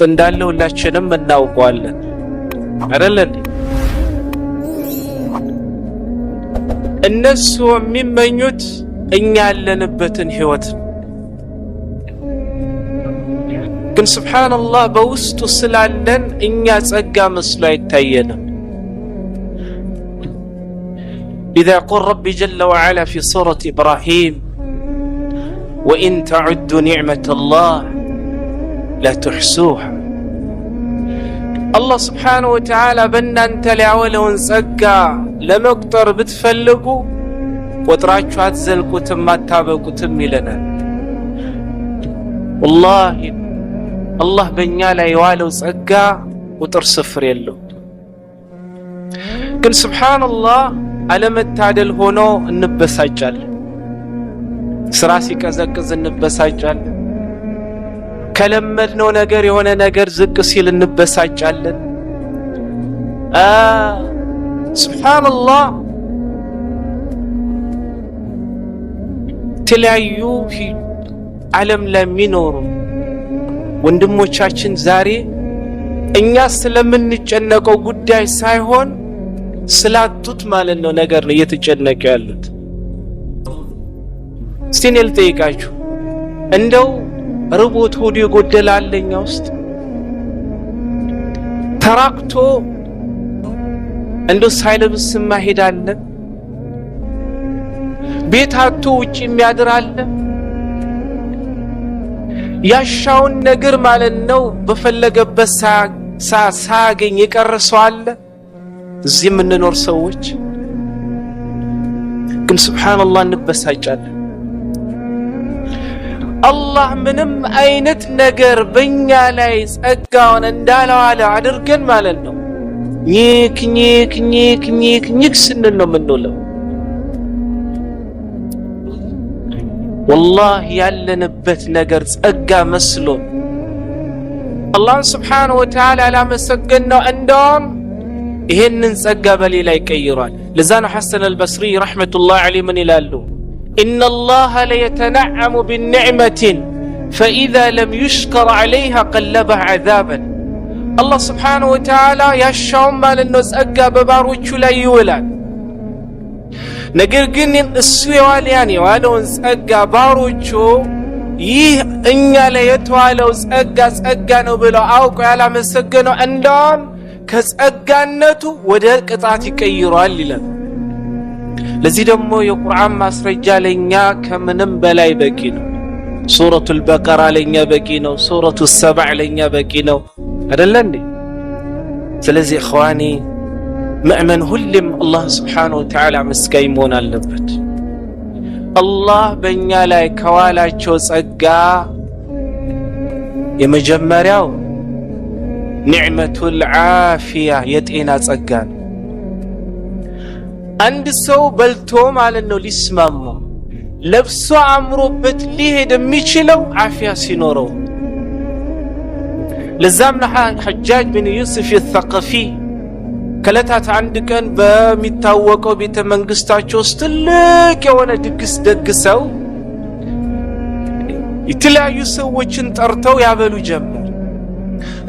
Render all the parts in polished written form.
እንዳለ ሁላችንም እናውቀዋለን አይደል እንዴ? እነሱ የሚመኙት እኛ ያለንበትን ህይወት ነው። ግን ስብሓንላህ በውስጡ ስላለን እኛ ጸጋ መስሎ አይታየንም። إذا يقول ربي جل وعلا في سورة إبراهيم وإن تعدوا نعمة الله لا تحصوها። አላህ ስብሓነሁ ወተዓላ በእናንተ ላይ ያዋለውን ጸጋ ለመቁጠር ብትፈልጉ ቆጥራችሁ አትዘልቁትም፣ አታበቁትም ይለናል። ወላሂ አላህ በእኛ ላይ የዋለው ጸጋ ቁጥር ስፍር የለው። ግን ስብሓንላህ አለመታደል ሆኖ እንበሳጫለን። ስራ ሲቀዘቅዝ እንበሳጫለን። ከለመድነው ነገር የሆነ ነገር ዝቅ ሲል እንበሳጫለን። ስብሓንላህ የተለያዩ ዓለም ላይ የሚኖሩ ወንድሞቻችን ዛሬ እኛ ስለምንጨነቀው ጉዳይ ሳይሆን ስላጡት ማለት ነው ነገር ነው እየተጨነቁ ያሉት። እስቲ እኔ ልጠይቃችሁ፣ እንደው ርቦት ሆዱ የጎደለ አለ እኛ ውስጥ? ተራክቶ እንደው ሳይለብስ ማሄድ አለ? ቤት አጥቶ ውጭ የሚያድር አለ? ያሻውን ነገር ማለት ነው በፈለገበት ሳያገኝ የቀረ ሰው አለ? እዚህ የምንኖር ሰዎች ግን ስብሓንላህ እንበሳጫለን። አላህ ምንም አይነት ነገር በእኛ ላይ ጸጋውን እንዳለዋለ አድርገን ማለት ነው ኒክ ኒክ ኒክ ኒክ ኒክ ስንል ነው የምንውለው። ወላሂ ያለንበት ነገር ጸጋ መስሎን አላህን ስብሓነሁ ወተዓላ ያላመሰገንነው እንደውም ይሄንን ጸጋ በሌላ ይቀይሯል። ለዛ ነው ሐሰን አልበስሪ ረሕመቱላህ ዐለይህ ምን ይላሉ? إن الله ليتنعم بنعمة فإذا لم يشكر عليها قلبها عذابا። አላህ ስብሓነሁ ወተዓላ ያሻውን ማለት ነው ጸጋ በባሮቹ ላይ ይውላል። ነገር ግን እሱ የዋልያን የዋለውን ጸጋ ባሮቹ ይህ እኛ ላይ የተዋለው ጸጋ ጸጋ ነው ብለው አውቆ ያላመሰገነው እንደውም ከጸጋነቱ ወደ ቅጣት ይቀይሯል ይላል። ለዚህ ደግሞ የቁርአን ማስረጃ ለኛ ከምንም በላይ በቂ ነው። ሱረቱል በቀራ ለኛ በቂ ነው። ሱረቱ ሰብዕ ለኛ በቂ ነው። አይደለ እንዴ? ስለዚህ እኽዋኒ ምእመን ሁሌም አላህ ስብሓነሁ ወተዓላ አመስጋኝ መሆን አለበት። አላህ በእኛ ላይ ከዋላቸው ጸጋ የመጀመሪያው ኒዕመቱል ዓፊያ የጤና ጸጋ ነው። አንድ ሰው በልቶ ማለት ነው ሊስማማ ለብሶ አምሮበት ሊሄድ የሚችለው ዓፊያ ሲኖረው። ለዛም ነው ሐጃጅ ብን ዩሱፍ ተቀፊ ከዕለታት አንድ ቀን በሚታወቀው ቤተ መንግስታቸው ውስጥ ትልቅ የሆነ ድግስ ደግሰው የተለያዩ ሰዎችን ጠርተው ያበሉ ጀመር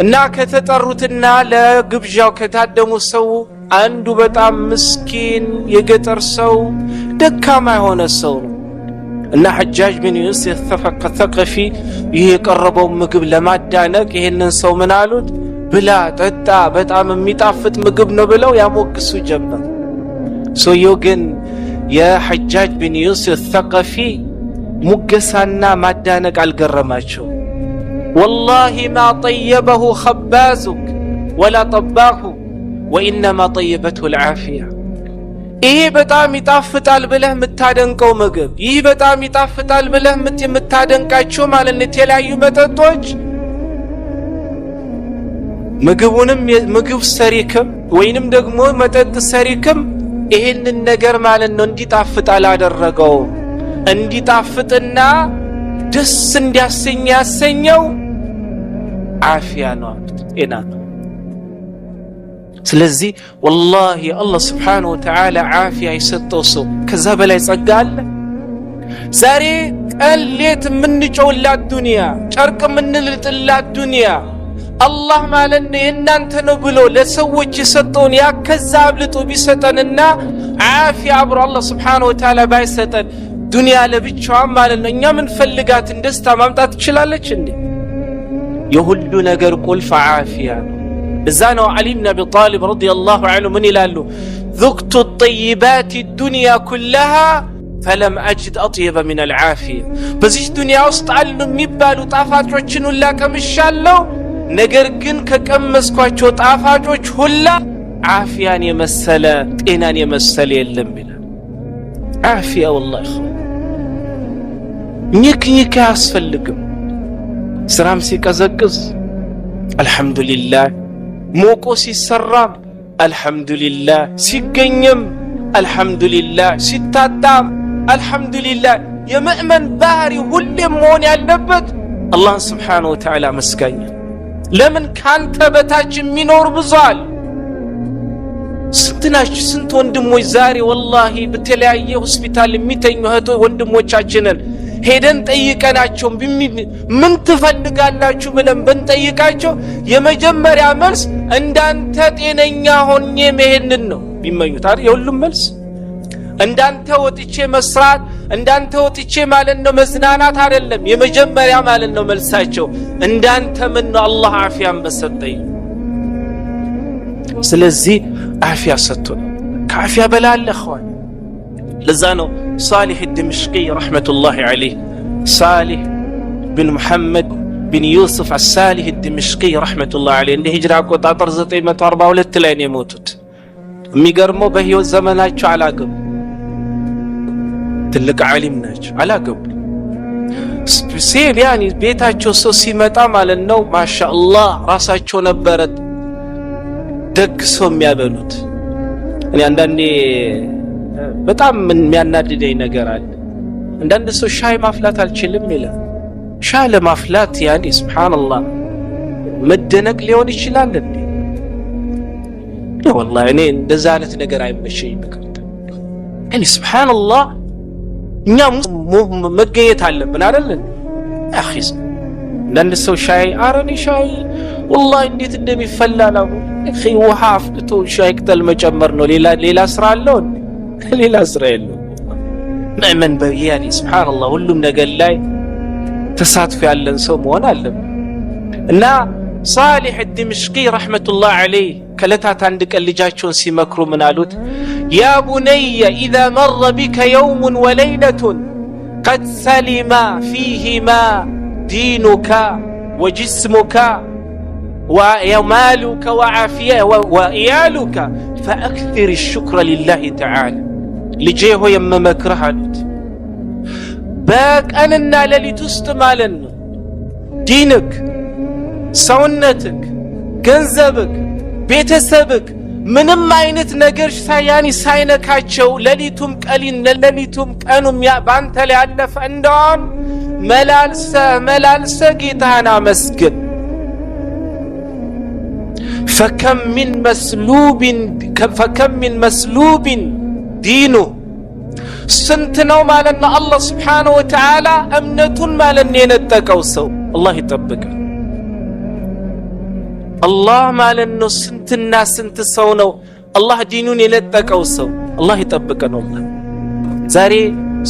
እና ከተጠሩትና ለግብዣው ከታደሙ ሰው አንዱ በጣም ምስኪን የገጠር ሰው ደካማ የሆነ ሰው ነው እና ሐጃጅ ብን ዩሱፍ ተቀፊ ይህ የቀረበው ምግብ ለማዳነቅ ይህንን ሰው ምን አሉት? ብላ ጠጣ፣ በጣም የሚጣፍጥ ምግብ ነው ብለው ያሞግሱ ጀመር። ሰውየው ግን የሐጃጅ ብን ዩሱፍ ተቀፊ ሙገሳና ማዳነቅ አልገረማቸው። ወላሂ ማ ጠየበሁ ኸባዙክ ወላ ጠባኹ ወኢነማ ጠየበትሁ ልዓፊያ። ይሄ በጣም ይጣፍጣል ብለህ የምታደንቀው ምግብ፣ ይህ በጣም ይጣፍጣል ብለህ የምታደንቃቸው ማለት ነው የተለያዩ መጠጦች ምግቡንም ምግብ ሰሪክም ወይንም ደግሞ መጠጥ ሰሪክም ይሄንን ነገር ማለት ነው እንዲጣፍጥ አላደረገውም። እንዲጣፍጥና ደስ እንዲያሰኝ ያሰኘው ዓፊያ ነው፣ ጤና ነው። ስለዚህ ወላሂ አላህ ስብሓነሁ ወተዓላ ዓፊያ የሰጠው ሰው ከዛ በላይ ጸጋ አለ? ዛሬ ቀን ሌት የምንጮውላት ዱንያ፣ ጨርቅ የምንልጥላት ዱንያ፣ አላህ ማለት ነው የእናንተ ነው ብሎ ለሰዎች የሰጠውን ያ ከዛ አብልጦ ቢሰጠንና ዓፊያ አብሮ አላህ ስብሓነሁ ወተዓላ ባይሰጠን ዱንያ ለብቻዋን ማለት ነው እኛ ምንፈልጋትን ደስታ ማምጣት ትችላለች እንዴ? የሁሉ ነገር ቁልፍ ዓፊያ ነው። እዛ ነው ዓሊ ብን አቢ ጣሊብ رضي الله عنه ምን ይላሉ? ذقت طيبات الدنيا كلها فلم أجد أطيب من العافية። በዚች ዱንያ ውስጥ አሉ የሚባሉ ጣፋጮችን ሁላ ቀምሻለሁ፣ ነገር ግን ከቀመስኳቸው ጣፋጮች ሁላ ዓፊያን የመሰለ ጤናን የመሰለ የለም ይላል። ዓፊያ ወላሂ ኝክ ኝክ አያስፈልግም። ስራም ሲቀዘቅዝ አልሐምዱሊላህ፣ ሞቆ ሲሰራም አልሐምዱሊላህ፣ ሲገኝም አልሐምዱሊላህ፣ ሲታጣም አልሐምዱሊላህ። የምእመን ባህሪ ሁሌም መሆን ያለበት አላህን ስብሓነሁ ወተዓላ መስጋኛ። ለምን ካንተ በታች የሚኖር ብዙ አለ። ስንት ናቸው ስንት ወንድሞች ዛሬ ወላሂ በተለያየ ሆስፒታል የሚተኙ እህቶ ወንድሞቻችንን ሄደን ጠይቀናቸው ምን ትፈልጋላችሁ ብለን ብንጠይቃቸው የመጀመሪያ መልስ እንዳንተ ጤነኛ ሆኜ መሄድን ነው የሚመኙት አይደል? የሁሉም መልስ እንዳንተ ወጥቼ መስራት፣ እንዳንተ ወጥቼ ማለት ነው መዝናናት አይደለም። የመጀመሪያ ማለት ነው መልሳቸው እንዳንተ ምን ነው አላህ ዓፊያን በሰጠኝ። ስለዚህ ዓፊያ ሰጥቶን ከዓፊያ በላለ ኸዋን። ለዛ ነው ሳሊሕ ድምሽቂ رحمة الله عليه፣ ሳሊሕ ብን ሙሐመድ ብን ዩሱፍ አሳሊህ ድምሽቂ رحمة الله عليه እንደ ሂጅራ አቆጣጠር 942 ላይ ነው የሞቱት። የሚገርመው በህይወት ዘመናቸው አላገቡ። ትልቅ ዓሊም ናቸው፣ አላገቡ። ሴል يعني ቤታቸው ሰው ሲመጣ ማለት ነው ማሻአላህ ራሳቸው ነበረ ደግሰው የሚያበሉት። እኔ አንዳንዴ በጣም የሚያናድደኝ ነገር አለ። አንዳንድ ሰው ሻይ ማፍላት አልችልም ይላል። ሻይ ለማፍላት يعني ሱብሃንአላህ መደነቅ ሊሆን ይችላል እንዴ? ወላሂ እኔ እንደዛ አይነት ነገር አይመቸኝም። يعني ሱብሃንአላህ እኛ መገኘት አለብን አይደል? አኺ አንዳንድ ሰው ሻይ አረኔ ሻይ ወላሂ እንዴት እንደሚፈላ ነው። አኺ ውሃ አፍልቶ ሻይ ቅጠል መጨመር ነው። ሌላ ሌላ ስራ አለው? ሌላ ስራ የለውም። ምእመን يعني ሱብሃንአላህ ሁሉም ነገር ላይ ተሳትፎ ያለን ሰው መሆን አለብን። እና ሳሊሕ ድምሽቂ رحمة الله عليه ከዕለታት አንድ ቀን ልጃቸውን ሲመክሩ ምን አሉት? يا بني إذا مر بك يوم وليلة قد سلم فيهما دينك وجسمك ومالك وعيالك فأكثر الشكر لله تعالى። ልጄ ሆይ የምመክርህ አሉት፣ በቀንና ሌሊት ውስጥ ማለት ነው ዲንክ፣ ሰውነትክ፣ ገንዘብክ፣ ቤተሰብክ ምንም አይነት ነገር ሳያኒ ሳይነካቸው ሌሊቱም ቀሊን ሌሊቱም ቀኑም ባንተ ላይ ያለፈ እንደሆን መላልሰ መላልሰ ጌታህን አመስግን። فكم من مسلوب دينه ስንት ነው ማለት ነው አላህ ስብሓነሁ ወተዓላ እምነቱን ማለት ነው የነጠቀው ሰው፣ አላህ ይጠብቀን። አላህ ማለት ነው ስንትና ስንት ሰው ነው አላህ ዲኑን የነጠቀው ሰው፣ አላህ ይጠብቀን። ወላሂ ዛሬ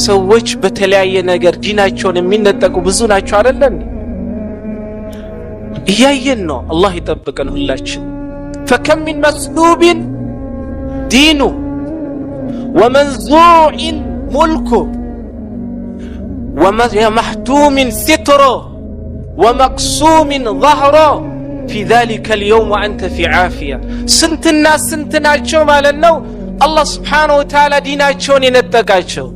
ሰዎች በተለያየ ነገር ዲናቸውን የሚነጠቁ ብዙ ናቸው አይደለን? እያየን ነው። አላህ ይጠብቀን ሁላችን። فكم من مسلوب دينه ومنزوع ملكه ومحتوم ستره ومقسوم ظهره في ذلك اليوم وأنت في عافية። ስንትና ስንት ናቸው ማለት ነው አላህ ስብሓነሁ ወተዓላ ዲናቸውን የነጠቃቸው።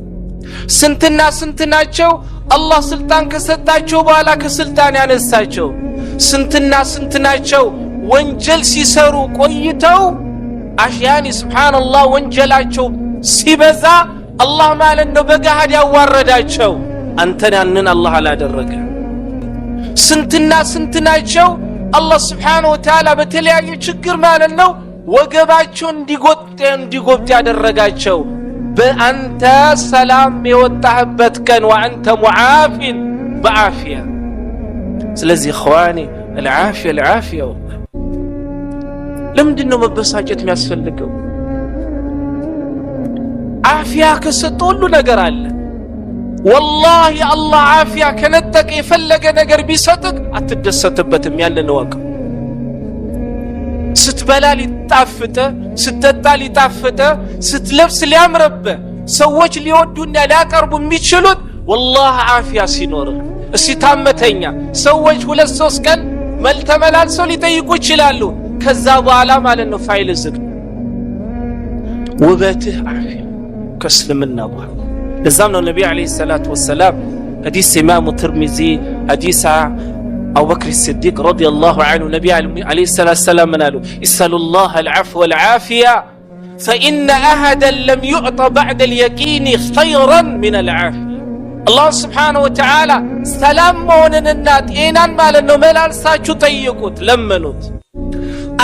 ስንትና ስንት ናቸው አላህ ስልጣን ከሰጣቸው በኋላ ከስልጣን ያነሳቸው። ስንትና ስንት ናቸው ወንጀል ሲሰሩ ቆይተው يعني ሱብሓነላህ ወንጀላቸው ሲበዛ አላህ ማለት ነው በገሃድ ያዋረዳቸው። አንተን ያንን አላህ አላደረገ። ስንትና ስንት ናቸው አላህ ስብሓነሁ ወተዓላ በተለያየ ችግር ማለት ነው ወገባቸውን እንዲጎብጥ ያደረጋቸው። በአንተ ሰላም የወጣህበት ቀን وأنت معافى በዓፊያ። ስለዚህ እኽዋኔ العافية العافية። والله ለምንድን ነው መበሳጨት የሚያስፈልገው? ዓፊያ ከሰጠ ሁሉ ነገር አለ። والله አላህ ዓፊያ ከነጠቀ የፈለገ ነገር ቢሰጥቅ አትደሰትበትም። ያንን እወቅ። ስትበላ ሊጣፍጥ፣ ስትጠጣ ሊጣፍጥ፣ ስትለብስ ሊያምርብህ፣ ሰዎች ሊወዱና ሊያቀርቡ የሚችሉት والله ዓፊያ ሲኖርህ። እስቲ ታመተኛ ሰዎች 2-3 ቀን መልተመላልሰው ሊጠይቁ ይችላሉ። ከዛ በኋላ ማለት ነው ፋይል ዝግ። ውበትህ ዓፊያ ከእስልምና በኋላ። ለዛም ነው ነቢ عليه الصلاة والسلام ሐዲስ ኢማሙ ትርሚዚ፣ ሐዲስ አቡበክር ስዲቅ رضي الله عنه፣ ነቢ عليه الصلاة والسلام ምን አሉ? اسألوا الله العفو والعافية فإن أحدا لم يعط بعد اليقين خيرا من العافية። አላህ سبحانه وتعالى ሰላም መሆንንና ጤናን ማለት ነው መላልሳችሁ ጠይቁት፣ ለምኑት።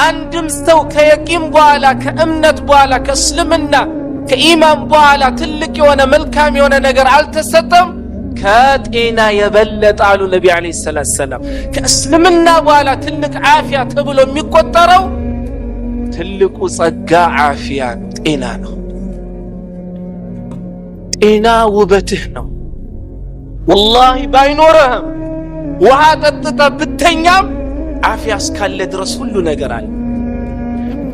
አንድም ሰው ከየቂን በኋላ፣ ከእምነት በኋላ፣ ከእስልምና ከኢማን በኋላ ትልቅ የሆነ መልካም የሆነ ነገር አልተሰጠም ከጤና የበለጠ አሉ ነቢ عليه الصلاة والسلام። ከእስልምና በኋላ ትልቅ ዓፊያ ተብሎ የሚቆጠረው ትልቁ ጸጋ ዓፊያ ነው፣ ጤና ነው። ጤና ውበትህ ነው። والله ባይኖርህም ውሃ ጠጥተህ ብተኛም ዓፊያ እስካለ ድረስ ሁሉ ነገር አለ።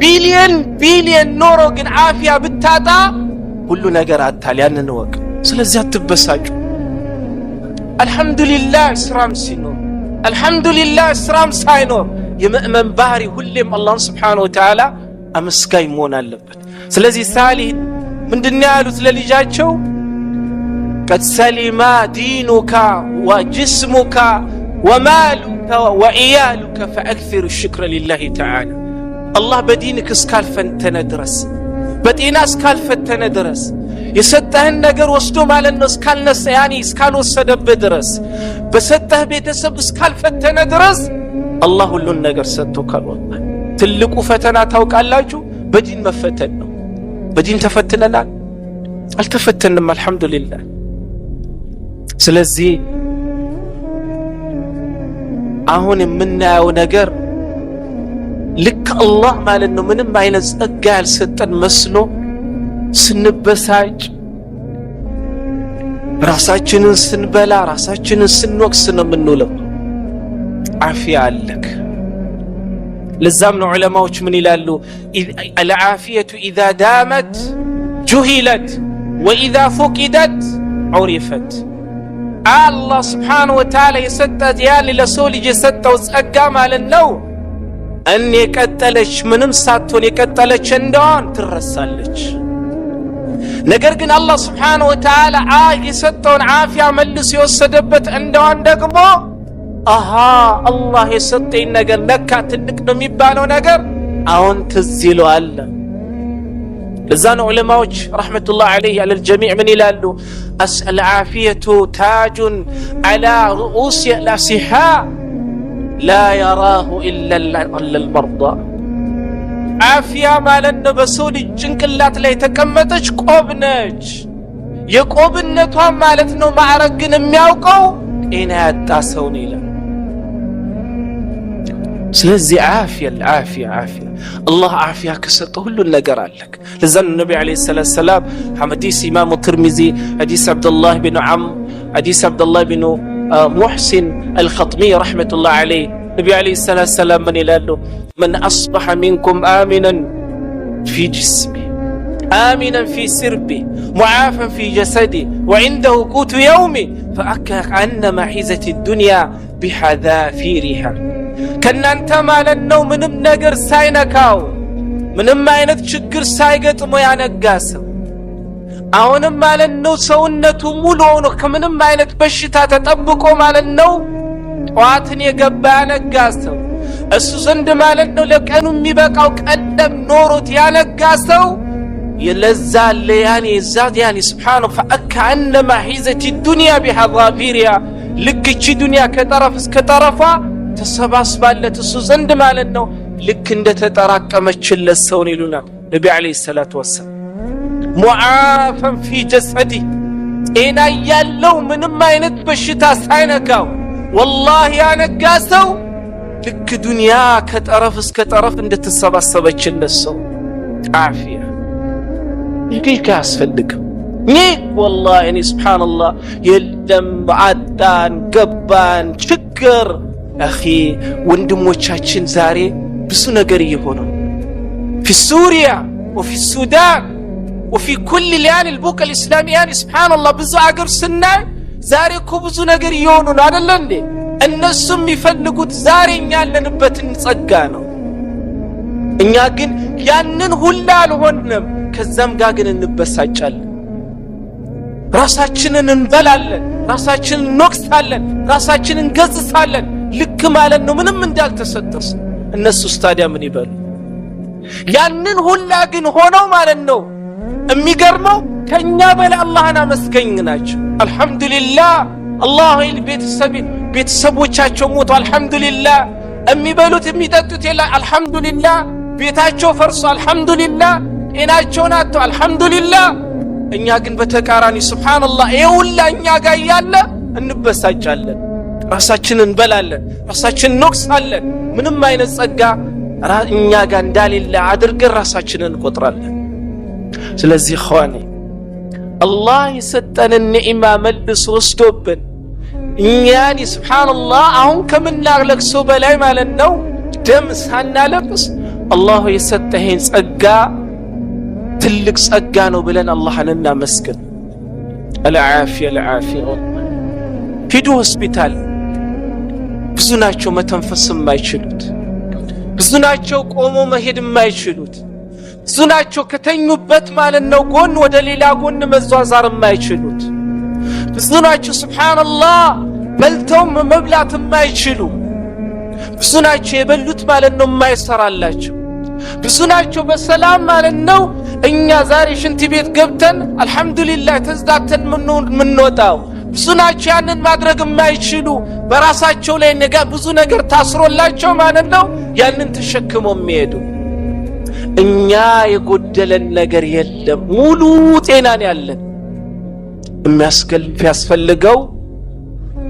ቢሊየን ቢሊየን ኖሮ ግን ዓፊያ ብታጣ ሁሉ ነገር አታል። ያንን እወቅ። ስለዚህ አትበሳጩ። አልሐምዱሊላህ ስራም ሲኖር፣ አልሐምዱሊላህ ስራም ሳይኖር የምእመን ባህሪ ሁሌም አላህን سبحانه وتعالى አመስጋኝ መሆን አለበት። ስለዚህ ሳሊህ ምንድነው ያሉት ለልጃቸው? قد سلم دينك وجسمك ومالك وعيالك فأكثر الشكر لله تعالى። አላህ በዲንክ እስካልፈተነ ድረስ፣ በጤና እስካልፈተነ ድረስ፣ የሰጠህን ነገር ወስዶ ማለት ነው እስካልነሳ يعني እስካልወሰደብህ ድረስ፣ በሰጠህ ቤተሰብ እስካልፈተነ ድረስ አላህ ሁሉን ነገር ሰጥቶካል። والله ትልቁ ፈተና ታውቃላችሁ፣ በዲን መፈተን ነው። በዲን ተፈትነናል? አልተፈተንም። الحمد لله። ስለዚህ አሁን የምናየው ነገር ልክ አላህ ማለት ነው ምንም አይነት ጸጋ ያልሰጠን መስሎ ስንበሳጭ፣ ራሳችንን ስንበላ፣ ራሳችንን ስንወቅስ ነው የምንውለው። ዓፊያ አለክ። ለዛም ነው ዑለማዎች ምን ይላሉ? العافية إذا دامت جهلت وإذا فقدت عرفت። አላህ سبحانه وتعالى የሰጠት ያን ለሰው ልጅ የሰጠው ጸጋ ማለት ነው እኔ የቀጠለች ምንም ሳትሆን የቀጠለች እንደሆን ትረሳለች። ነገር ግን አላህ سبحانه وتعالى የሰጠውን ዓፊያ መልሶ የወሰደበት እንደሆን ደግሞ አሃ አላህ የሰጠኝ ነገር ለካ ትልቅ ነው የሚባለው ነገር አሁን ትዝ ይለዋል። ለዛ ነው ዑለማዎች رحمة الله عليه على الجميع ምን ይላሉ? العافية تاج على رءوس الأصحاء لا يراه إلا المرضى። ዓፊያ ማለት ነው በሰው ልጅ ጭንቅላት ላይ የተቀመጠች ቆብ ነች። የቆብነቷን ማለት ነው ማዕረግ ግን የሚያውቀው ጤና ያጣ ሰው ነው ይላል። ስለዚህ ዓፊያ ዓፊያ ዓፊያ፣ አላህ ዓፊያ ከሰጠ ሁሉን ነገር አለክ። ለዛ ነው ነቢ عليه الصلاة والسلام ሐዲስ ኢማሙ ትርሚዚ፣ ሐዲስ ዓብዱላህ ብን ዓምር፣ ሐዲስ ዓብዱላህ ብን ሙሕሲን አልኸጥሚ رحمة الله عليه፣ ነቢ عليه الصلاة والسلام ምን ይላሉ? من أصبح منكم آمنا في جسمه، آمنا في سربه، معافى في جسده، وعنده قوت يومه، فكأنما حيزت الدنيا بحذافيرها። ከእናንተ ማለት ነው ምንም ነገር ሳይነካው፣ ምንም አይነት ችግር ሳይገጥመው ያነጋ ሰው፣ አሁንም ማለት ነው ሰውነቱ ሙሉ ሆኖ ከምንም አይነት በሽታ ተጠብቆ ማለት ነው ጠዋትን የገባ ያነጋ ሰው፣ እሱ ዘንድ ማለት ነው ለቀኑ የሚበቃው ቀለብ ኖሮት ያነጋ ሰው ለዛ ለያኔ ዛት يعني سبحانه فكأنما حيزت الدنيا بحذافيرها፣ ልክ እቺ ዱንያ ከጠረፍ እስከ ጠረፏ ተሰባስባለት እሱ ዘንድ ማለት ነው ልክ እንደ ተጠራቀመችለት ሰውን ይሉናል ነቢ عليه الصلاة والسلام። معافى في جسده፣ ጤና ያለው ምንም አይነት በሽታ ሳይነካው والله ያነጋ ሰው ልክ ዱንያ ከጠረፍ እስከ ጠረፍ እንደተሰባሰበችለት ሰው ዓፊያ ይህ አያስፈልግም። ይህ ወላሂ እኔ ስብሓንላህ የለም አጣን ገባን ችግር። አኺ ወንድሞቻችን ዛሬ ብዙ ነገር እየሆነ ነው። في سوريا وفي السودان وفي كل ሊያን البقع الإسلامي ስብሓንላህ ብዙ አገር ስናይ ዛሬ እኮ ብዙ ነገር እየሆኑ ነው አደለ እንዴ? እነሱ የሚፈልጉት ዛሬ እኛ ያለንበትን ጸጋ ነው። እኛ ግን ያንን ሁላ አልሆንም። ከዛም ጋር ግን እንበሳጫለን፣ ራሳችንን እንበላለን፣ ራሳችንን እንወቅሳለን፣ ራሳችንን እንገዝታለን። ልክ ማለት ነው ምንም እንዳልተሰጠስ። እነሱስ ታዲያ ምን ይበሉ? ያንን ሁላ ግን ሆነው ማለት ነው የሚገርመው ከእኛ በላይ አላህን አመስገኝ ናቸው። አልሐምዱሊላህ አላህ ቤተሰቦቻቸው ሞቱ፣ አልሐምዱሊላህ። የሚበሉት የሚጠጡት የለ፣ አልሐምዱሊላህ። ቤታቸው ፈርሶ፣ አልሐምዱሊላህ። ጤናቸውን አጥቶ፣ አልሐምዱሊላህ። እኛ ግን በተቃራኒ ስብሓንላህ ይሄ ሁላ እኛ ጋር እያለ እንበሳጫለን፣ ራሳችንን እንበላለን፣ ራሳችንን እንወቅሳለን። ምንም አይነት ጸጋ እኛ ጋር እንዳሌለ አድርገን ራሳችንን እንቆጥራለን። ስለዚህ ኸዋኔ አላህ የሰጠንን ኒዕማ መልሶ ወስዶብን እኛን ስብሓንላህ አሁን ከምናለቅሰው በላይ ማለት ነው ደም ሳናለቅስ አላሁ የሰጠህን ጸጋ ትልቅ ጸጋ ነው ብለን አላህን እናመስግን። አልዓፊያ አልዓፊያ። ሂዱ ሆስፒታል፣ ብዙ ናቸው መተንፈስ የማይችሉት፣ ብዙ ናቸው ቆሞ መሄድ የማይችሉት፣ ብዙ ናቸው ከተኙበት ማለት ነው ጎን ወደ ሌላ ጎን መዟዟር የማይችሉት፣ ብዙ ናቸው ስብሓንላህ በልተውም መብላት የማይችሉ፣ ብዙ ናቸው የበሉት ማለት ነው የማይሰራላቸው፣ ብዙ ናቸው በሰላም ማለት ነው እኛ ዛሬ ሽንት ቤት ገብተን አልሐምዱሊላህ ተዝዳተን ምንወጣው፣ ብዙ ናቸው ያንን ማድረግ የማይችሉ በራሳቸው ላይ ብዙ ነገር ታስሮላቸው ማለት ነው ያንን ተሸክመው የሚሄዱ። እኛ የጎደለን ነገር የለም፣ ሙሉ ጤናን ያለን። የሚያስፈልገው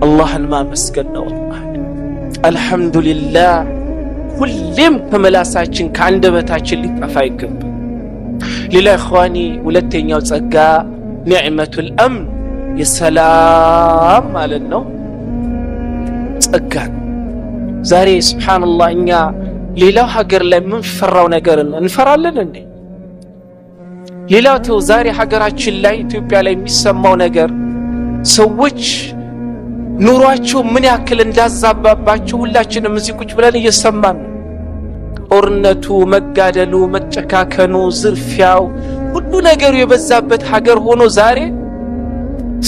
አላህን ማመስገን ነው። አልሐምዱሊላህ ሁሌም ከመላሳችን ከአንደበታችን ሊጠፋ አይገባም። ሌላ ኢኽዋኒ ሁለተኛው ጸጋ ኒዕመቱል አምን የሰላም ማለት ነው ጸጋ ነው። ዛሬ ስብሓንላህ እኛ ሌላው ሀገር ላይ የምንፈራው ነገር እንፈራለን እንዴ? ሌላው ተው፣ ዛሬ ሀገራችን ላይ ኢትዮጵያ ላይ የሚሰማው ነገር ሰዎች ኑሯቸው ምን ያክል እንዳዛባባቸው ሁላችንም እዚህ ቁጭ ብለን እየሰማን ነው። ጦርነቱ፣ መጋደሉ፣ መጨካከኑ፣ ዝርፊያው ሁሉ ነገሩ የበዛበት ሀገር ሆኖ ዛሬ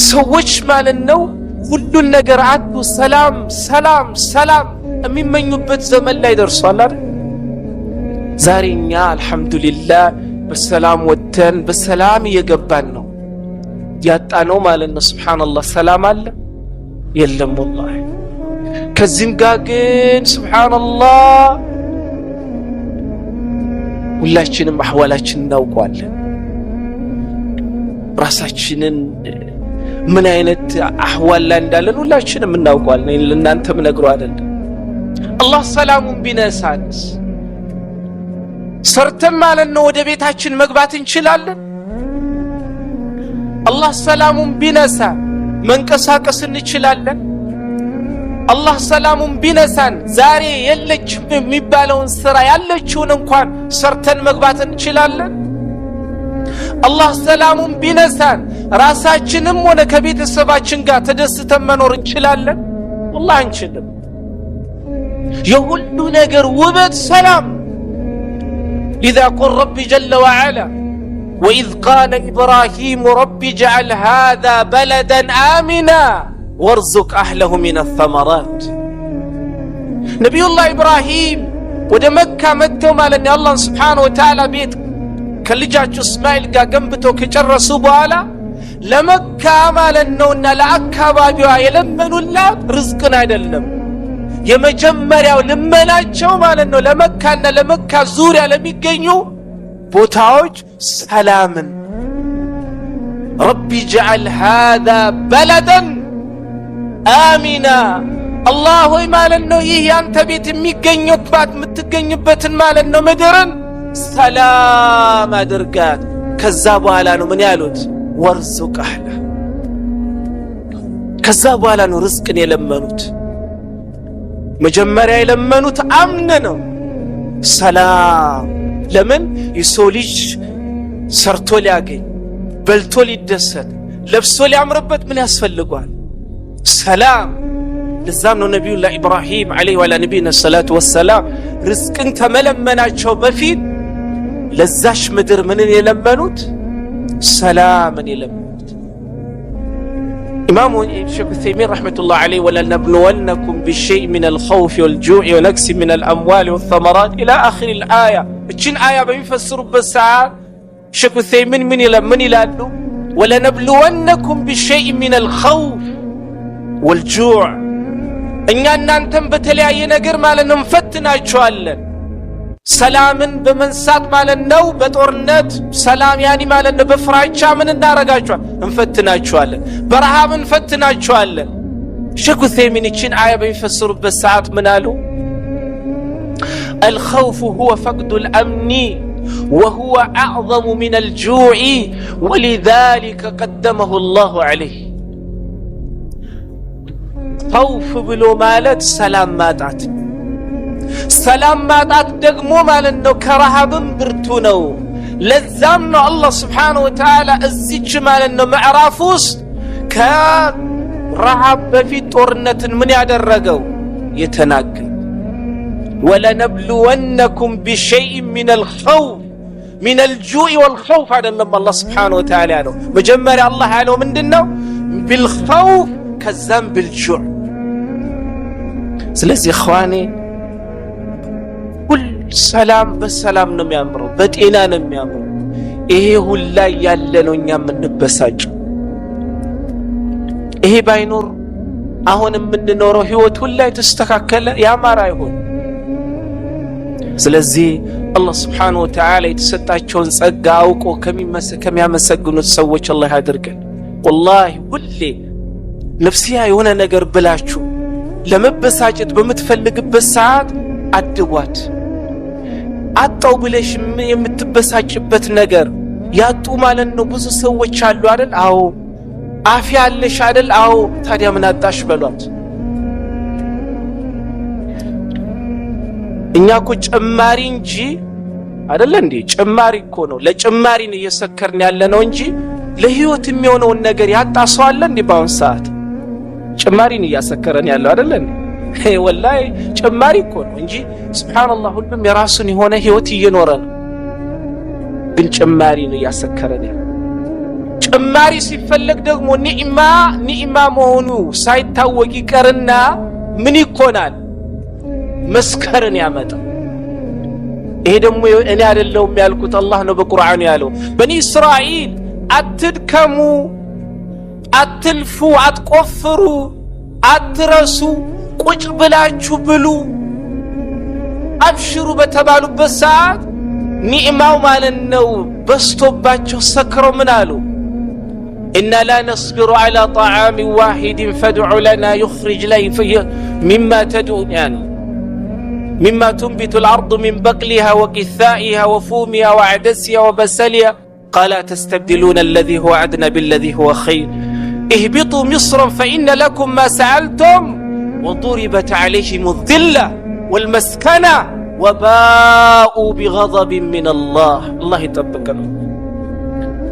ሰዎች ማለት ነው ሁሉን ነገር አጡ ሰላም ሰላም ሰላም የሚመኙበት ዘመን ላይ ደርሷል አይደል? ዛሬ እኛ አልሐምዱሊላህ በሰላም ወጥተን በሰላም እየገባን ነው። ያጣነው ማለት ነው ስብሓንላህ ሰላም አለ የለም ወላሂ። ከዚህም ጋር ግን ስብሓንላህ ሁላችንም አህዋላችን እናውቀዋለን። ራሳችንን ምን አይነት አህዋል ላይ እንዳለን ሁላችንም እናውቀዋለን። ለእናንተም ነግሮ አይደለም። አላህ ሰላሙን ቢነሳንስ ሰርተን ማለት ነው ወደ ቤታችን መግባት እንችላለን? አላህ ሰላሙን ቢነሳ መንቀሳቀስ እንችላለን? አላህ ሰላሙን ቢነሳን ዛሬ የለችም የሚባለውን ስራ ያለችውን እንኳን ሰርተን መግባት እንችላለን? አላህ ሰላሙን ቢነሳን ራሳችንም ሆነ ከቤተሰባችን ጋር ተደስተን መኖር እንችላለን? ወላሂ አንችልም። የሁሉ ነገር ውበት ሰላም። لذا قل ربي جل وعلا وإذ قال إبراهيم رب اجعل هذا بلدا آمنا وارزق أهله من الثمرات። ነቢዩላህ ኢብራሂም ወደ መካ መጥተው ማለት ነው የአላህን ስብሓነሁ ወተዓላ ቤት ከልጃቸው እስማኤል ጋር ገንብተው ከጨረሱ በኋላ ለመካ ማለት ነውና ለአካባቢዋ የለመኑላት ርዝቅን አይደለም። የመጀመሪያው ልመናቸው ማለት ነው ለመካና ለመካ ዙሪያ ለሚገኙ ቦታዎች ሰላምን። رب اجعل هذا بلدا آمنا። አላህ ሆይ ማለት ነው ይህ ያንተ ቤት የሚገኝባት የምትገኝበትን ማለት ነው ምድርን ሰላም አድርጋት። ከዛ በኋላ ነው ምን ያሉት? وارزق أهله። ከዛ በኋላ ነው ርዝቅን የለመኑት። መጀመሪያ የለመኑት አምን ነው፣ ሰላም። ለምን የሰው ልጅ ሰርቶ ሊያገኝ፣ በልቶ ሊደሰት፣ ለብሶ ሊያምርበት ምን ያስፈልጓል? ሰላም። ለዛም ነው ነቢዩላህ ኢብራሂም عليه وعلى نبينا الصلاة والسلام ርዝቅን ከመለመናቸው በፊት ለዛሽ ምድር ምንን የለመኑት? ሰላምን የለመኑት። ኢማሙ ሼክ ዑሰይሚን رحمة الله عليه ولنبلونكم بشيء من الخوف والجوع ونقص من الأموال والثمرات إلى آخر الآية እችን አያ በሚፈስሩበት ሰዓት ሼክ ዑሰይሚን ምን ይላሉ? ولنبلونكم بشيء من الخوف والجوع፣ እኛ እናንተም በተለያየ ነገር ማለት ነው እንፈትናችኋለን። ሰላምን በመንሳት ማለት ነው፣ በጦርነት ሰላም يعني ማለት ነው፣ በፍራቻ ምን እናረጋችኋል? እንፈትናችኋለን። በረሃብ እንፈትናችኋለን። ሼክ ዑሰይሚን ይችን አያ በሚፈስሩበት ሰዓት ምን አሉ? الخوف هو فقد الأمن وهو أعظم من الجوع ولذلك قدمه الله عليه። خوف ብሎ ማለት ሰላም ማጣት፣ ሰላም ማጣት ደግሞ ማለት ነው ከረሃብም ብርቱ ነው። ለዛም ነው አላህ سبحانه وتعالى እዚች ማለት ነው ምዕራፍ ውስጥ ከረሃብ በፊት ጦርነትን ምን ያደረገው የተናገረ። ولنبلونكم بشيء من الخوف፣ من الجوع والخوف አይደለም አላህ سبحانه وتعالى ያለው። መጀመሪያ አላህ ያለው ምንድን ነው? بالخوف ከዛም بالجوع። ስለዚህ إخواني ሁል ሰላም በሰላም ነው የሚያምረው፣ በጤና ነው የሚያምረው። ይሄ ሁላ ያለ ነው እኛ የምንበሳጨው። ይሄ ባይኖር አሁን የምንኖረው ህይወት ሁላ የተስተካከለ ያማረ አይሆን። ስለዚህ አላህ سبحانه وتعالى የተሰጣቸውን ጸጋ አውቆ ከሚያመሰግኑት ሰዎች አላህ ያድርገን። والله ሁሌ ነፍሲያ የሆነ ነገር ብላችሁ ለመበሳጨት በምትፈልግበት ሰዓት አድቧት። አጣው ብለሽ የምትበሳጭበት ነገር ያጡ ማለት ነው ብዙ ሰዎች አሉ አይደል? አዎ። አፊያ አለሽ አይደል? አዎ። ታዲያ ምን አጣሽ በሏት። እኛ እኮ ጭማሪ እንጂ አይደለ እንዴ? ጭማሪ እኮ ነው። ለጭማሪ ነው እየሰከርን ያለ ነው እንጂ ለህይወት የሚሆነውን ነገር ያጣ ሰው አለ እንዴ? በአሁን ሰዓት ጭማሪን እያሰከረን ያለው አይደለ እንዴ? والله ጭማሪ እኮ ነው እንጂ سبحان الله ሁሉም የራሱን የሆነ ህይወት እየኖረ ነው። ግን ጭማሪ ነው እያሰከረን ያለው። ጭማሪ ሲፈለግ ደግሞ ኒዕማ ኒዕማ መሆኑ ሳይታወቅ ይቀርና ምን ይኮናል? መስከርን ያመጣል። ይሄ ደግሞ እኔ አይደለሁም ያልኩት፣ አላህ ነው በቁርአኑ ያለው። በኒ እስራኤል አትድከሙ፣ አትልፉ፣ አትቆፍሩ፣ አትረሱ፣ ቁጭ ብላችሁ ብሉ፣ አብሽሩ በተባሉበት ሰዓት ኒዕማው ማለት ነው በስቶባቸው ሰክረው ምን አሉ? إنا لا نصبر على طعام واحد فادع لنا يخرج مما تدعو يعني مما تنبت الأرض من بقلها وقثائها وفومها وعدسها وبسلها قال أتستبدلون الذي هو أدنى بالذي هو خير اهبطوا مصرا فإن لكم ما سألتم وضربت عليهم الذلة والمسكنة وباءوا بغضب من الله። አላህ ይጠብቀን።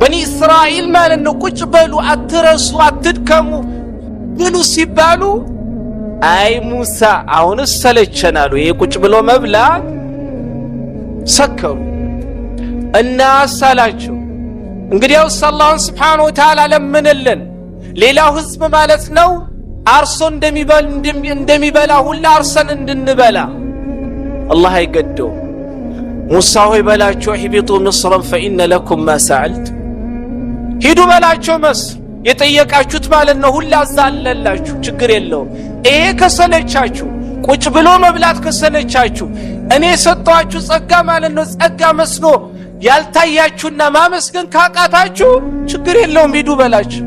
በኒ እስራኤል ማለት ነው ቁጭ በሉ፣ አትረሱ፣ አትድከሙ፣ ብሉ ሲባሉ አይ ሙሳ አሁንስ ሰለቸናሉ። ይሄ ቁጭ ብሎ መብላት ሰከሩ እና አሳላቸው። እንግዲያውስ አላህን سبحانه وتعالى ለምንልን። ሌላው ህዝብ ማለት ነው አርሶ እንደሚበላ ሁላ አርሰን እንድንበላ አላህ አይገደውም። ሙሳ ሆይ በላቸው اهبطوا مصرا فإن لكم ما سألتم፣ ሂዱ በላቸው መስር የጠየቃችሁት ማለት ነው ሁላ አዛለላችሁ፣ ችግር የለውም። ይሄ ከሰለቻችሁ፣ ቁጭ ብሎ መብላት ከሰለቻችሁ፣ እኔ የሰጠኋችሁ ጸጋ ማለት ነው ጸጋ መስሎ ያልታያችሁና ማመስገን ካቃታችሁ ችግር የለውም፣ ሂዱ በላችሁ።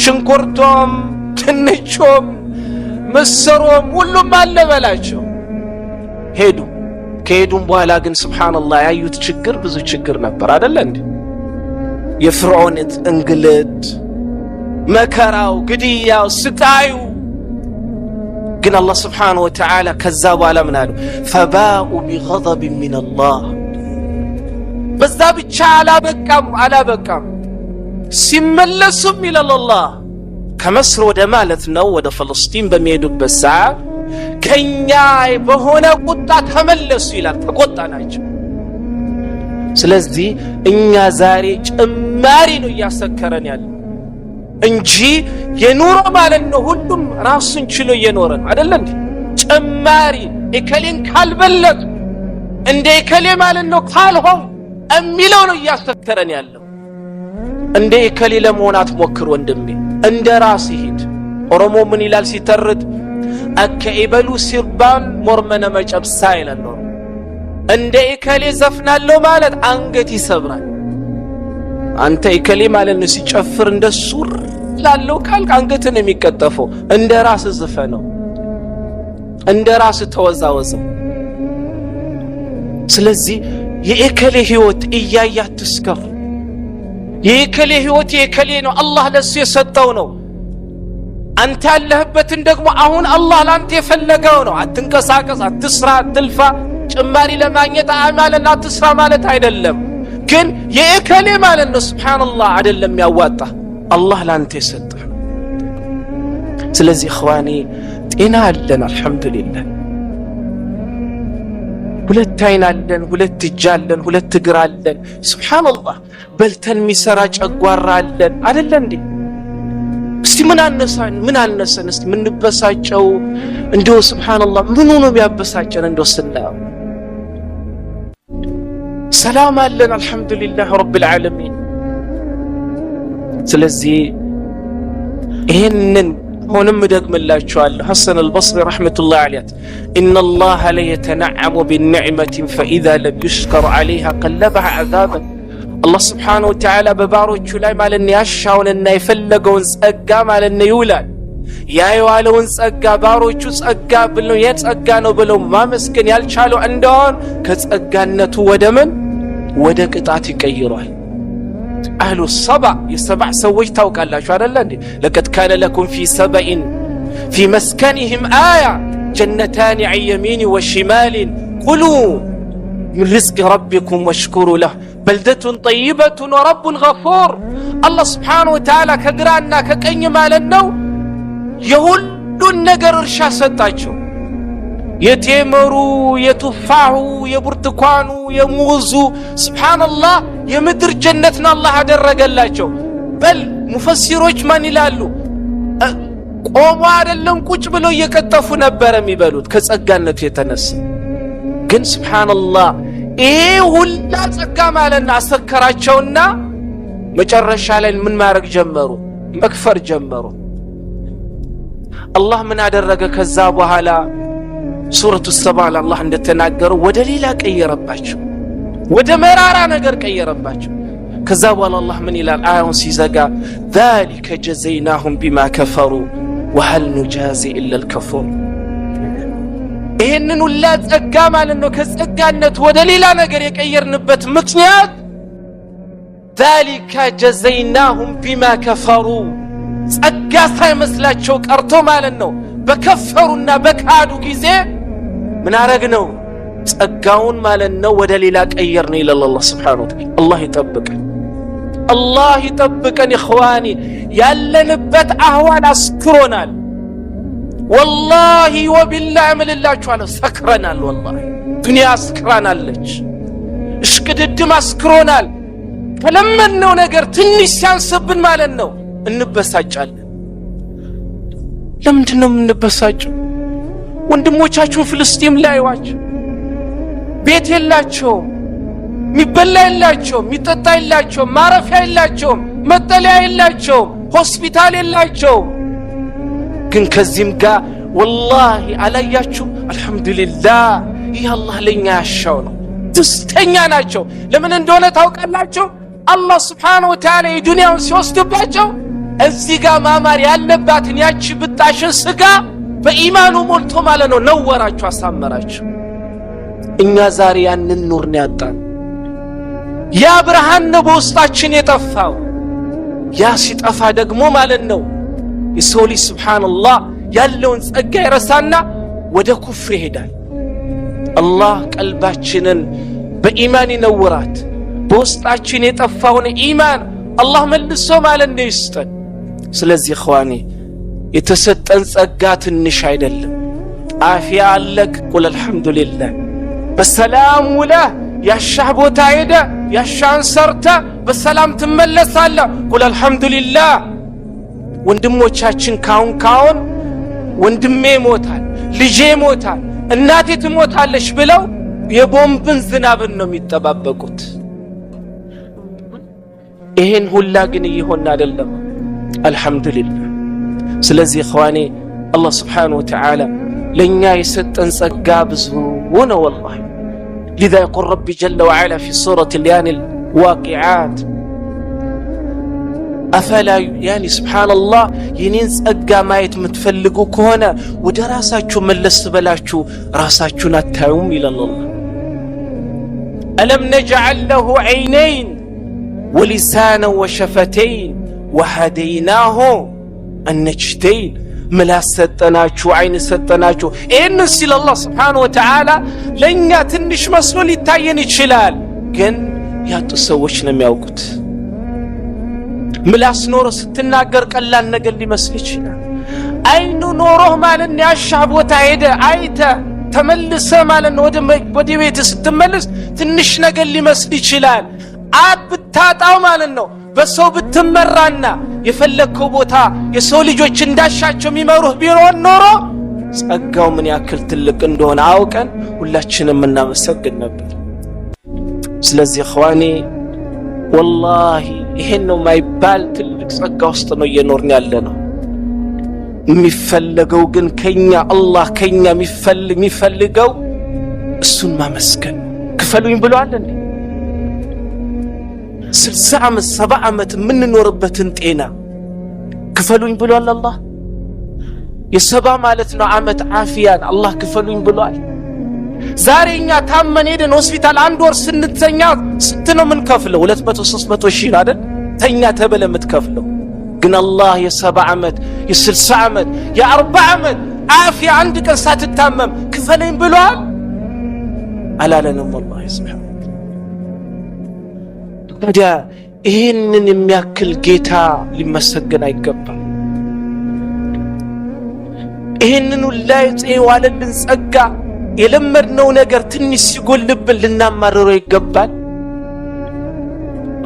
ሽንኩርቶም ድንቾም ምስሩም ሁሉም አለ በላቸው። ሄዱ። ከሄዱም በኋላ ግን سبحان الله ያዩት ችግር ብዙ ችግር ነበር አደለ እንዴ? የፍርዖን እንግልት፣ መከራው፣ ግድያው፣ ስቃዩ። ግን አላህ سبحانه وتعالى ከዛ በኋላ ምን አሉ? فباءوا بغضب من الله። በዛ ብቻ አላበቃም አላበቃም። ሲመለሱም ይላል አላህ ከመስር ወደ ማለት ነው ወደ ፍልስጢን በሚሄዱበት ሰዓት ከኛ በሆነ ቁጣ ተመለሱ ይላል። ተቆጣ ናቸው። ስለዚህ እኛ ዛሬ ጭማሪ ነው እያሰከረን ያለ እንጂ የኑሮ ማለት ነው ሁሉም ራሱን ችሎ እየኖረ ነው አደለ እንዴ? ጭማሪ እከሌን ካልበለጥ እንደ እከሌ ማለት ነው ካልሆን የሚለው ነው እያሰከረን ያለው። እንደ እከሌ ለመሆን አትሞክር ወንድሜ፣ እንደ ራስ ሂድ። ኦሮሞ ምን ይላል ሲተርት? Akka ebaluu sirbaan morma nama cabsa ይላል። እንደ እከሌ ዘፍናለሁ ማለት አንገት ይሰብራል። አንተ እከሌ ማለት ነው ሲጨፍር እንደሱ ላለው ካልክ አንገትን የሚቀጠፈው። እንደ ራስ ዝፈነው፣ እንደ ራስ ተወዛወዘው። ስለዚህ የእከሌ ህይወት እያያ አትስከር። የእከሌ ህይወት የእከሌ ነው፣ አላህ ለሱ የሰጠው ነው። አንተ ያለህበትን ደግሞ አሁን አላህ ለአንተ የፈለገው ነው። አትንቀሳቀስ፣ አትስራ፣ አትልፋ። ጭማሪ ለማግኘት ማለት አትስራ ማለት አይደለም። ግን የእከሌ ማለት ነው سبحان الله አይደለም ያዋጣ አላህ ለአንተ የሰጠህ። ስለዚህ إخواني ጤና አለን الحمد لله። ሁለት አይን አለን፣ ሁለት እጅ አለን፣ ሁለት እግር አለን። سبحان الله በልተን የሚሰራ ጨጓራ አለን አደለ እንዴ? እስቲ ምን አነሳን? ምን አነሰን? እስቲ የምንበሳጨው እንደው سبحان الله ምኑ ነው የሚያበሳጨን? እንደው ስናየው ሰላም አለን الحمد لله رب العالمين። ስለዚህ ይህንን አሁንም እደግምላችኋለሁ። ሐሰን አልበስሪ رحمة الله عليه إن الله ليتنعم بنعمة فإذا لم يشكر عليها قلبها عذابا። አላህ سبحانه وتعالى በባሮቹ ላይ ማለት ነው ያሻውንና የፈለገውን ጸጋ ማለት ነው ይውላል። ያ የዋለውን ጸጋ ባሮቹ ጸጋ ብለው የጸጋ ነው ብለው ማመስገን ያልቻሉ እንደሆን ከጸጋነቱ ወደ ምን ወደ ቅጣት ይቀይሯል። أهل سبأ የሰባዕ ሰዎች ታውቃላችሁ አደለ እንዴ? لقد كان لكم في سبإ في مسكنهم آية جنتان عن يمين وشمال كلوا من رزق ربكم واشكروا له بلدة طيبة ورب غفور። አላህ سبحانه وتعالى ከግራና ከቀኝ ማለት ነው የሁሉን ነገር እርሻ ሰጣቸው። የቴምሩ፣ የቱፋሁ፣ የብርቱካኑ፣ የሙዙ سبحان الله የምድር ጀነትን አላህ አደረገላቸው። በል ሙፈሲሮች ማን ይላሉ? ቆሞ አይደለም ቁጭ ብለው እየቀጠፉ ነበር የሚበሉት ከጸጋነቱ የተነሳ። ግን سبحان الله ይሄ ሁላ ጸጋ ማለት ነው አሰከራቸውና መጨረሻ ላይ ምን ማድረግ ጀመሩ? መክፈር ጀመሩ። አላህ ምን አደረገ? ከዛ በኋላ ሱረቱ ሰባ አላህ እንደተናገረው ወደ ሌላ ቀየረባቸው፣ ወደ መራራ ነገር ቀየረባቸው። ከዛ በኋላ አላህ ምን ይላል? አያውን ሲዘጋ ذلك جزيناهم بما كفروا وهل نجازي إلا الكفور። ይህንን ሁላ ጸጋ ማለት ነው ከጸጋነት ወደ ሌላ ነገር የቀየርንበት ምክንያት ذلك جزيناهم بما كفروا ጸጋ ሳይመስላቸው ቀርቶ ማለት ነው በከፈሩና በካዱ ጊዜ ምን አረግ ነው ጸጋውን ማለት ነው ወደ ሌላ ቀየር ነው ይላል አላህ سبحانه وتعالى። አላህ ይጠብቀን፣ አላህ ይጠብቀን። إخواني ያለንበት أحوال አስክሮናል። والله وبالله እምልላችኋለሁ ሰክረናል። والله ዱንያ አስክራናለች። እሽቅድድም አስክሮናል። ከለመድነው ነገር ትንሽ ሲያንስብን ማለት ነው እንበሳጫለን። ለምንድን ነው የምንበሳጨው? ወንድሞቻችሁን ፍልስጤም ላይ ዋቸው፣ ቤት የላቸውም፣ የሚበላ የላቸውም፣ የሚጠጣ የላቸውም፣ ማረፊያ የላቸውም፣ መጠለያ የላቸውም፣ ሆስፒታል የላቸውም። ግን ከዚህም ጋር ወላሂ አላያችሁ፣ አልሐምዱሊላህ ይህ አላህ ለእኛ ያሻው ነው። ደስተኛ ናቸው። ለምን እንደሆነ ታውቃላችሁ? አላህ ስብሓነሁ ወተዓላ የዱንያውን ሲወስድባቸው እዚህ ጋር ማማር ያለባትን ያቺ ብጣሽን ስጋ በኢማኑ ሞልቶ ማለት ነው ነወራቸው፣ አሳመራቸው። እኛ ዛሬ ያንን ኑር ነው ያጣን። ያ ብርሃን ነው በውስጣችን የጠፋው። ያ ሲጠፋ ደግሞ ማለት ነው የሰው ልጅ ስብሓንላህ ያለውን ጸጋ ይረሳና ወደ ኩፍር ይሄዳል። አላህ ቀልባችንን በኢማን ይነውራት። በውስጣችን የጠፋውን ኢማን አላህ መልሶ ማለት ነው ይስጠን። ስለዚህ እኽዋኔ የተሰጠን ጸጋ ትንሽ አይደለም። አፊያ አለክ፣ ቁል አልሐምዱሊላህ። በሰላም ውለህ ያሻህ ቦታ ሄደ ያሻህን ሰርተ በሰላም ትመለሳለህ። ቁል አልሐምዱሊላህ። ወንድሞቻችን ካሁን ካሁን ወንድሜ ሞታል፣ ልጄ ሞታል፣ እናቴ ትሞታለች ብለው የቦምብን ዝናብን ነው የሚጠባበቁት። ይሄን ሁላ ግን እየሆነ አይደለም። አልሐምዱሊላህ። ስለዚህ እኽዋኔ አላህ ስብሓነሁ ወተዓላ ለእኛ የሰጠን ጸጋ ብዙ ነው ወላሂ። لذا يقول ربي جل وعلا في سورة الواقعات أفلا يعني سبحان الله የኔን ጸጋ ማየት የምትፈልጉ ከሆነ ወደ ራሳችሁ መለስ በላችሁ ራሳችሁን አታዩም ይላል አላህ። ألم نجعل له عينين ولسانا وشفتين وهديناه النجدين። ምላስ ሰጠናችሁ፣ አይን ሰጠናችሁ። ይህን ሲል አላህ ስብሓነሁ ወተዓላ ለእኛ ትንሽ መስሎ ሊታየን ይችላል፣ ግን ያጡ ሰዎች ነው የሚያውቁት። ምላስ ኖሮ ስትናገር ቀላል ነገር ሊመስል ይችላል። አይኑ ኖሮህ ማለት ነው ያሻህ ቦታ ሄደ አይተ ተመልሰ ማለት ነው ወደ ቤት ስትመልስ ትንሽ ነገር ሊመስል ይችላል። አብ ብታጣው ማለት ነው በሰው ብትመራና የፈለግከው ቦታ የሰው ልጆች እንዳሻቸው የሚመሩህ ቢሆን ኖሮ ጸጋው ምን ያክል ትልቅ እንደሆነ አውቀን ሁላችንም እናመሰግን ነበር። ስለዚህ እኽዋኔ ወላሂ ይሄን ነው የማይባል ትልቅ ጸጋ ውስጥ ነው እየኖርን ያለ ነው። የሚፈለገው ግን ከኛ አላህ ከኛ የሚፈልገው እሱን ማመስገን። ክፈሉኝ ብሏል እንዴ? 60 ዓመት 70 ዓመት የምንኖርበትን ጤና ክፈሉኝ ብሏል አላህ። የ70 ማለት ነው ዓመት ዓፊያን አላህ ክፈሉኝ ብሏል። ዛሬ እኛ ታመን ሄደን ሆስፒታል አንድ ወር ስንተኛ ስንት ነው የምንከፍለው? 200 300 ሺህ አይደል? ተኛ ተበለ የምትከፍለው። ግን አላህ የ70 ዓመት የ60 ዓመት የ40 ዓመት ዓፊያ አንድ ቀን ሳትታመም ክፈለኝ ብሏል አላለንም? ወላሂ ሱብሓነሁ። ታዲያ ይህንን የሚያክል ጌታ ሊመሰገን አይገባም? ይህንን ሁላ የዋለልን ጸጋ የለመድነው ነገር ትንሽ ሲጎልብን ልናማርረው ይገባል?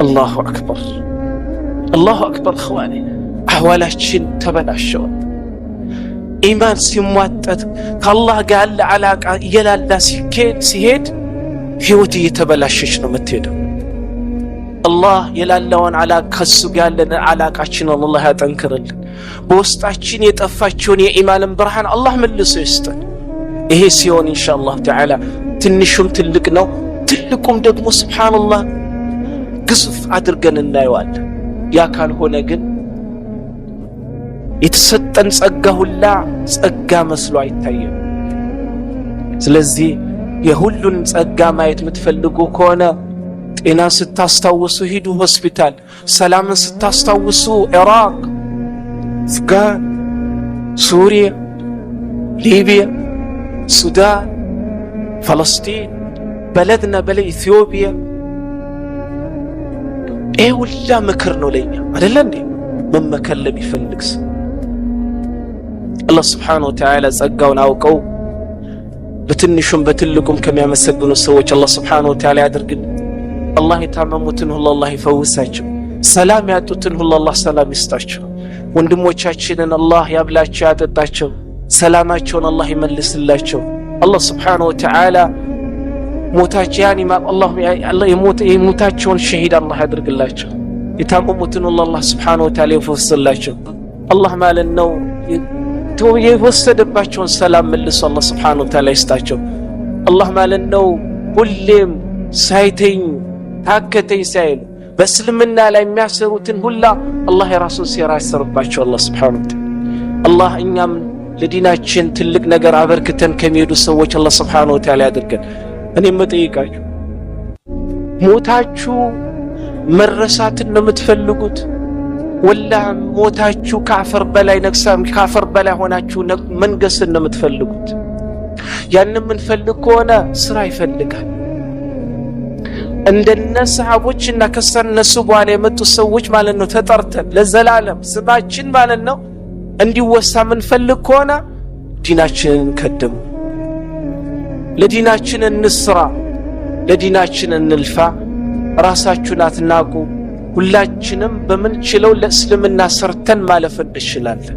አላሁ አክበር፣ አላሁ አክበር። እኽዋኔ አህዋላችን ተበላሸዋል። ኢማን ሲሟጠት ከአላህ ጋር ያለ አላቃ እየላላ ሲሄድ ህይወት እየተበላሸች ነው የምትሄደው። አላህ የላላውን ከሱ ጋር ያለን አላቃችን አላህ ያጠንክርልን። በውስጣችን የጠፋችውን የኢማንን ብርሃን አላህ መልሶ ይስጠን። ይሄ ሲሆን ኢንሻአላህ ተዓላ ትንሹም ትልቅ ነው፣ ትልቁም ደግሞ ስብሓንላህ ግዙፍ አድርገን እናየዋለን። ያ ካልሆነ ግን የተሰጠን ጸጋ ሁላ ጸጋ መስሎ አይታየም። ስለዚህ የሁሉን ጸጋ ማየት የምትፈልጉ ከሆነ ጤናን ስታስታውሱ ሂዱ ሆስፒታል፣ ሰላምን ስታስታውሱ ኢራቅ፣ አፍጋን፣ ሱሪያ፣ ሊቢያ፣ ሱዳን፣ ፈለስጢን፣ በለድና በለ ኢትዮጵያ። ይሄ ሁላ ምክር ነው ለኛ አይደለ እንዴ? መመከር ለሚፈልግ ሰው አላህ ስብሓነሁ ወተዓላ ጸጋውን አውቀው በትንሹም በትልቁም ከሚያመሰግኑ ሰዎች አላህ ስብሓነሁ ወተዓላ ያድርግልን። አላህ የታመሙትን ሁሉ አላህ ይፈውሳቸው። ሰላም ያጡትን ሁሉ አላህ ሰላም ይስጣቸው። ወንድሞቻችንን አላህ ያብላቸው ያጠጣቸው። ሰላማቸውን አላህ ይመልስላቸው። አላህ ስብሓነሁ ወተዓላ የሞታቸውን ሸሂድ አላህ ያድርግላቸው። የታመሙትን ሁሉ አላህ ስብሓነሁ ወተዓላ ይፈውስላቸው። አላህ ማለት ነው የወሰደባቸውን ሰላም መልሶ አላህ ስብሓነሁ ወተዓላ ይስጣቸው። አላህ ማለት ነው ሁሌም ሳይተኙ ታከተኝ ሳይሉ በእስልምና ላይ የሚያሰሩትን ሁላ አላህ የራሱን ሴራ ያሰርባቸው። አላህ ስብሓነሁ ወተዓላ አላህ እኛም ለዲናችን ትልቅ ነገር አበርክተን ከሚሄዱ ሰዎች አላህ ስብሓነሁ ወተዓላ ያድርገን። እኔ የምጠይቃችሁ ሞታችሁ መረሳትን ነው የምትፈልጉት? ወላ ሞታችሁ ከአፈር በላይ ነግሳ ከአፈር በላይ ሆናችሁ መንገስን ነው የምትፈልጉት? ያንን የምንፈልግ ከሆነ ስራ ይፈልጋል። እንደነ ሰሃቦች እና ከእነሱ በኋላ የመጡ ሰዎች ማለት ነው ተጠርተን ለዘላለም ስማችን ማለት ነው እንዲወሳ የምንፈልግ ከሆነ ዲናችንን ከድሙ፣ ለዲናችን እንስራ፣ ለዲናችን እንልፋ። ራሳችሁን አትናቁ። ሁላችንም በምንችለው ለእስልምና ሰርተን ማለፍ እንችላለን።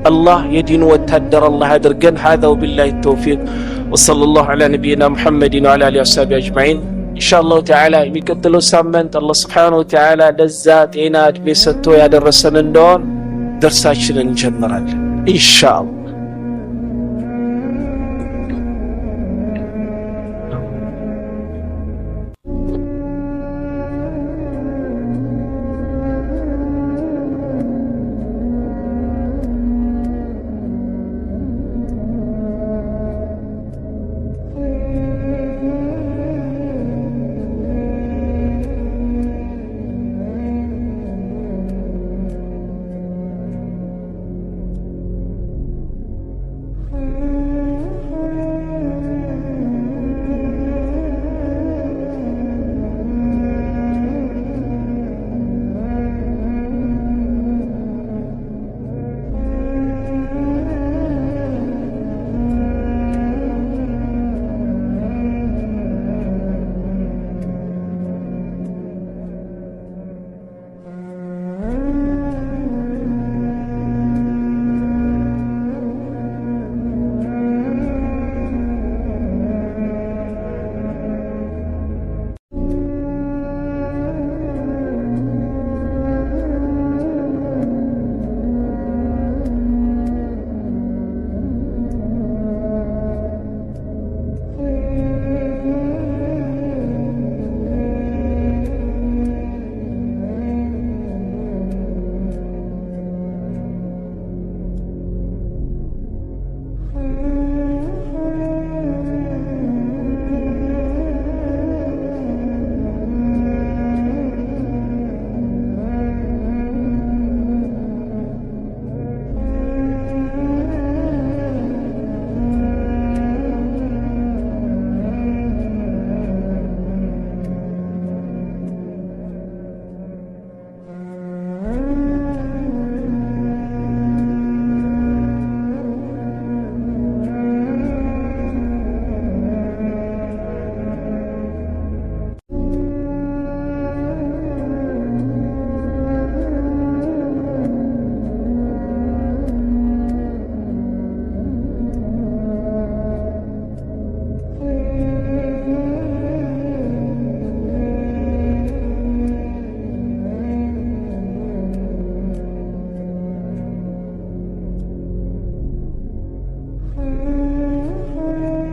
አላህ የዲኑ ወታደር አላህ አድርገን። هذا وبالله التوفيق وصلى الله على نبينا محمد وعلى آله وصحبه أجمعين። ኢንሻአላሁ ተዓላ የሚቀጥለው ሳምንት አላህ ስብሓነሁ ወተዓላ ለዛ ጤና እድሜ ሰጥቶ ያደረሰን እንደሆን ደርሳችንን እንጀምራለን ኢንሻአላህ።